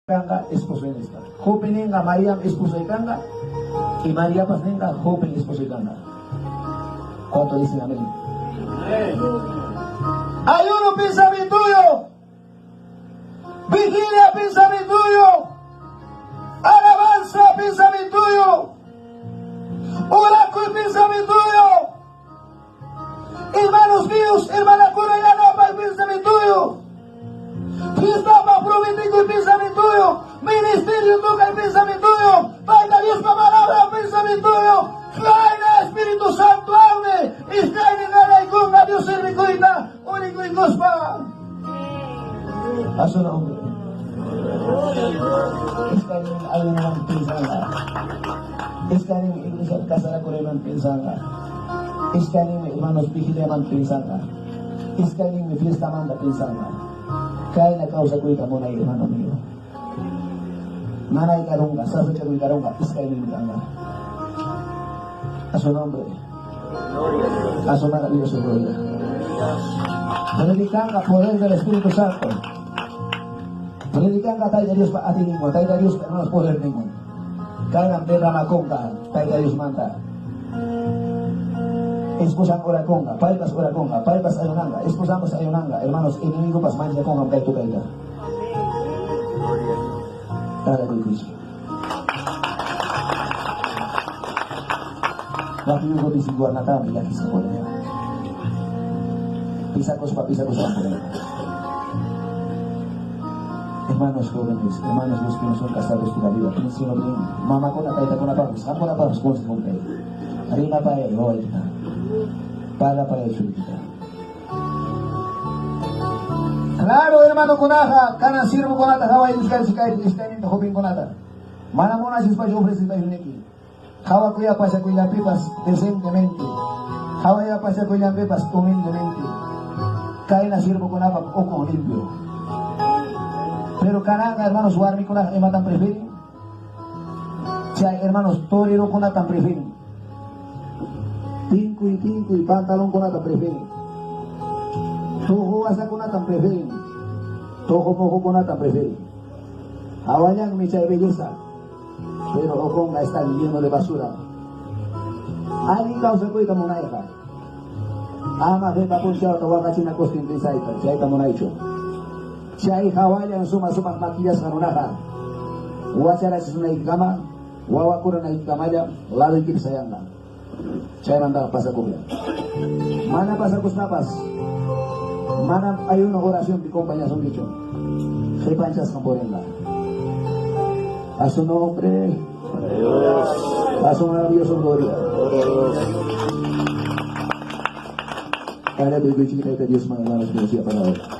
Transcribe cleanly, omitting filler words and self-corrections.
Kanqa esposoy nispa. Jobmi ninqa Mariam esposoy kanqa y Mariapas ninqa Jobmi esposoy kanqa. ¿Cuánto dicen amén? Ayuno pensamientoyo, vigilia pensamientoyo, alabanza pensamientoyo, oráculo pensamientoyo. Hermanos míos, hermanakuna yanapay pensamientoyo. Fiestapaq prometekuy pensamientoyo. Ministerio tocay pensamientoyo. Tayta Diospa palabra pensamientoyo. Kayna Espíritu Santo anmi. Iskaymi qalaykunqa Dios servikuyta unikuykuspa. A su nombre. Iskaynin ayunoman piensanqa. Iskayninmi iglesia casarakurayman piensanqa. Iskayninmi hermanos vigiliaman piensanqa. Iskayninmi fiestamanta piensanqa. Kayna kawsakuyta munay hermano mío. Nanay karunqa, sasachakuy karunqa, iskayninmi kanqa. A su nombre. A su maravilloso gloria. Predicanqa poder del Espíritu Santo. Predicanqa Tayta Diospa atiyninwan, Tayta Diospa hermanos poderninwan. Kaynam derramakunqa Tayta Diosmanta. Esposan orakunqa, paypas orakunqa, paypas ayunanqa, esposanpas ayunanqa, hermanos, enemigopas manchakunqam kay tukayta. Tarakuykuchik. Wakin bisigwarnatami llakisqa purinqa. Pisakuspa pisakuspa purinqa. Hermanos jóvenes, hermanos los que no son casados todavía, piénsenlo bien. Mamakuna, taytakunapaqpis, qamkunapaqpis consejo kay. Rimapayay wawaykita. Parlapayay churikita. Claro, hermanokunaqa kanan siervokunata qawaykuchkanchik kay iskayninta jovenkunata. Mana munachispachu ofrecespayuniki. Qawakuya pasakuyllapipas decentemente. Qawaya pasakuyllapipas humildemente. Kayna siervokunapa ukun limpio. Pero kananqa hermanos warmikunaqa imatam prefieren? Chay hermanos torerokunatam prefieren. Tinkuy tinkuy pantalonkunatam prefieren. Tuju wasakunatam prefieren. Tuju mojokunatam prefieren. Hawallanmi chay belleza. Pero ukunqa está lleno de basura. Allin kawsakuyta munayqa. Ama qipa punchawta waqachinakustin pinsayta, chayta munaychu. Chay hawallan suma sumaq maquillasqa runaqa wacharachisunaykikama, wawakuranaykikamalla ladoykipi sayanqa. Chaymantaqa pasakuqlla. Mana pasakuspapas manam ayuno oracionpi compañasunkichu. Qipanchasqam purinqa. A su nombre. A su maravilloso gloria. Tayta Dios, hermanos, palabra.